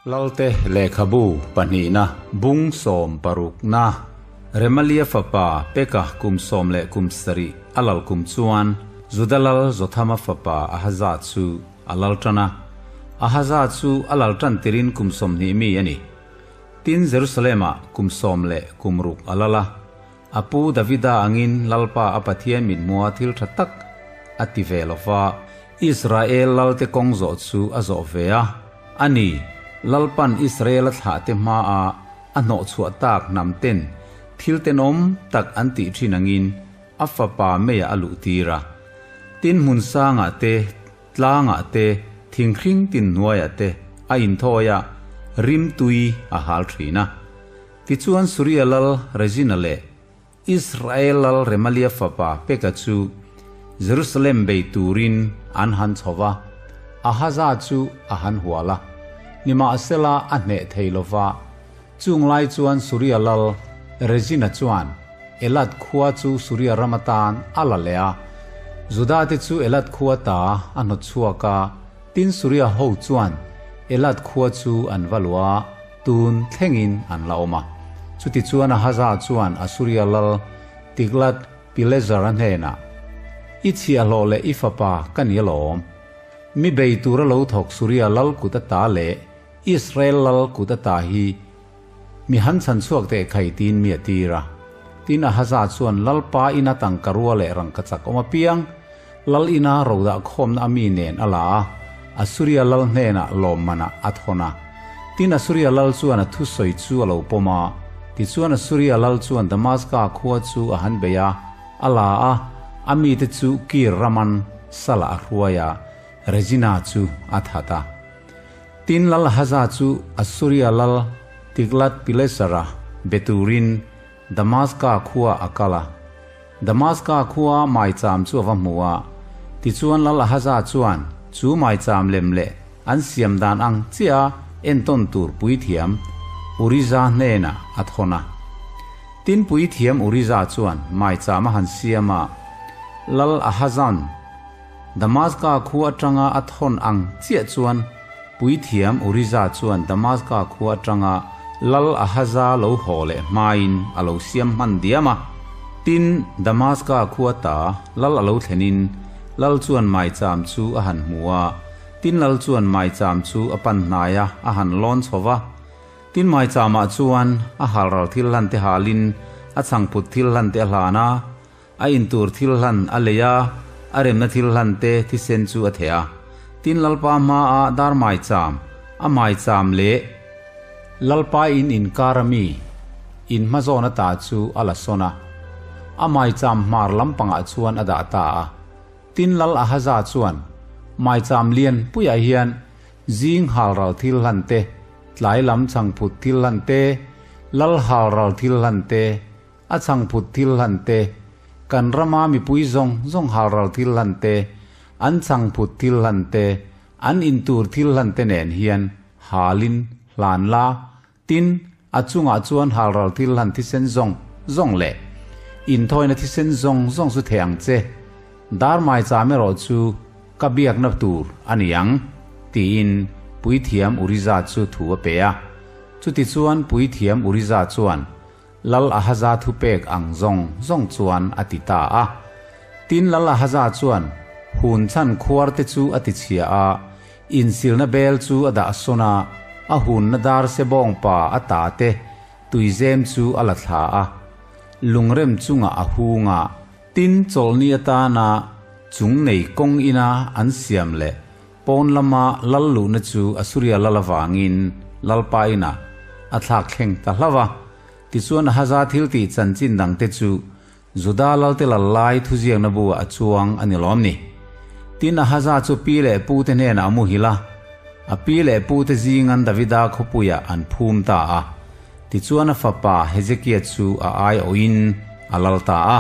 Lalte lehkhabu pahnihna bung sawm parukna Remalia fapa Peka kum sawm leh kum sarih a lal kum chuan Juda lal Jothama fapa Ahaza chu a lal tan a. Ahaza chu a lal tan tirin kum 20 mi a ni. Tin Jerusalem-ah kum sawm leh kum ruk a lal a. A pu Davida angin Lalpa a Pathian mithmua thil tha tak a ti ve lo va, Israel lalte kawng zawh chu a zawh ve a. A ni, Lalpan Israel a thlahte hmaah a hnawhchhuah tak hnam ten thil tenawm tak an tih thin angin a fapa meiah a luh tir a. Tin hmun sangah te, tlangah te, thingkhring tin hnuaiah te a inthawi a, rimtui a hal thin a. Tichuan Suria lal Rezina leh Israel lal Remalia fapa Peka chu Jerusalem bei turin an han chho va, Ahaza chu a han hual a. Nimahsela a hneh thei lo va, chung lai chuan Suria lal Rezina chuan Elat khua chu Suria ram atan a la leh a. Juda te chu Elat khua ta a hnawt chhuak a, tin Suria ho chuan Elat khua chu an va luah a. Tun thlengin an la awm a. Chutichuan Ahaza chuan Asuria lal Tiglath-Pileser-a hnenah, I chhiahhlawh leh i fapa ka ni alawm. Mi bei tura lo thawk Suria lal kut ata leh Israel lal kut ata hi mi han chhan chhuak teh khai tiin mi a tir a. Tin Ahaza chuan Lalpa ina tangka rua leh rangkachak awm apiang Lal ina rodah khawmna a mi nen a la a, Asuria lal hnenah lawmmanah a thawn a. Tin Asuria lal chuan a thusawi chu a lo pawm a. Tichuan Asuria lal chuan Damaska khua chu a han bei a, a la a, a mite chu Kir raman salah a hruai a, Rezina chu a that a. Tin lal Ahaza chu Asuria lal Tiglath-Pilesara be turin Damaska khua a kal a. Damaska khua maicham chu a va hmu a. Tichuan Lal Ahaza chuan chu maicham lem leh an siam dan ang chiah a entawn tur puithiam Uriza hnenah a thawn a. Tin puithiam Uriza chuan maicham a han siam a, Lal Ahaza'n Damaska khua atanga a thawn ang chiah chuan puithiam Uriza chuan Damaska khua atanga Lal Ahaza lo haw leh hmain a lo siam hman diam a. Tin, Damaska khua ta Lal a lo thlenin Lal chuan maicham chu a han hmu a. Tin, Lal chuan maicham chu a pan hnai a, a han lawn chho va. Tin, maichamah chuan a halral thil hlan te halin a chhangphut thil hlan te a hlan a. A intur thil hlan a lei a, a remna thil hlan te thisen chu a theh a. Tin Lalpa hmaah dar maicham, a maicham leh Lalpa in inkar a mi in hmazawn ata chu a la sawn a, a maicham hmar lampangah chuan a dah ta a. Tin Lal Ahaza chuan maicham lian puiah hian zing halral thil hlan te, tlai lam chhangphut thil hlan te, lal halral thil hlan te, A chhangphut thil hlan te, kan rama mipui zawng zawng halral thil hlan te, an chhangphut thil hlan te, an intur thil hlan te nen hian halin hlan la, tin, a chungah chuan halral thil hlan thisen zawng zawng leh inthawina thisen zawng zawng chu thei ang che, dar maicham erawh chu ka biakna tur a ni ang, tiin Puithiam Uriza chu thu a pe a. Chutichuan Puithiam Uriza chuan Lal Ahaza thupek ang zawng zawng chuan a ti ta a. Tin Lal Ahaza chuan hun chhan khuar te chu a ti chhia a, insilna bel chu a dah sawn a, a hunna dar sebawng pa a ta te tuizem chu a la thla a, lungrem chungah a hung a. Tin chawlhni atana chung nei kawng ina an siam leh Pawn lama lal luhna chu Asuria lal avangin Lalpa inah a thlak thleng ta hlauh a. Tichuan Ahaza thil tih chanchin dangte chu Juda lalte lal lai thuziakna buah a chuang a ni lawm ni. Tin Ahaza chu pi leh pute hnenah a muhil a, a pi leh pute zingan Davida khawpuiah an phum ta a. Tichuan a fapa Hezekia chu a aiawhin a lal ta a.